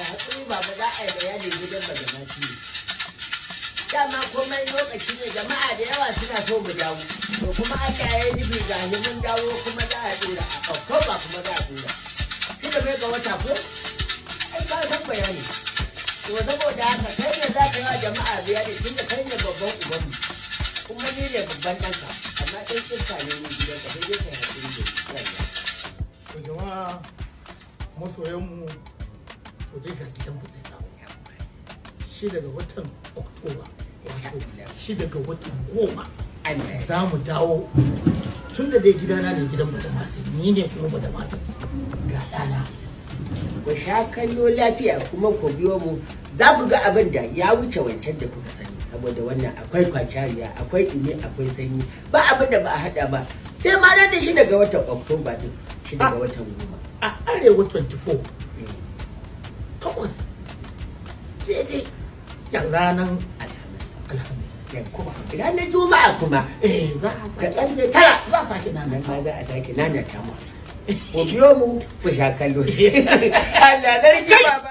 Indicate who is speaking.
Speaker 1: Ai hakuri baba, za a yi bayani gidan Badamasi ne. Dama komai lokaci ne. Jama'a da yawa suna so mu dawo. To kuma Allah ya yi nufi, ga mun dawo, kuma za a dora a Oktoba, kuma za a dora. 6 mai ga wata ko? Ai ka san bayani. To saboda haka kai ne za ka yi wa jama'a bayani, tunda kai ne babban ubanmu. Kuma ni ne babban ɗanka. Amma ɗan iska ne ni gidanka, sai dai kai hakuri da ni.
Speaker 2: To jama'a masoyanmu, to dai ga gidan ba zai samu 6 ga watan Oktoba, wato 6 ga watan 10,
Speaker 1: Allah ya
Speaker 2: za mu dawo. Tun da dai gidana ne, gidan Badamasi, ni ne kuma Badamasi, ga ɗana.
Speaker 1: Ku sha kallo lafiya, kuma ku biyo mu, za ku ga abin da ya wuce wancan da kuka sani, saboda wannan akwai kwacariya, akwai ɗumi, akwai sanyi, ba abin da ba a haɗa ba. Sai ma nan da 6 ga watan Oktoba din, 6 ga watan 10.
Speaker 2: A Arewa 24, 8 daidai ranar
Speaker 1: Alhamis.
Speaker 2: Alhamis.
Speaker 1: Kuma ranar Juma'a kuma
Speaker 2: eh, za a
Speaker 1: da
Speaker 2: sake
Speaker 1: ƙarfe 9
Speaker 2: za a sake nan.
Speaker 1: Nan ma za a sake nanata mu. Ku biyo mu, ku sha kallo. Allah sarki baba.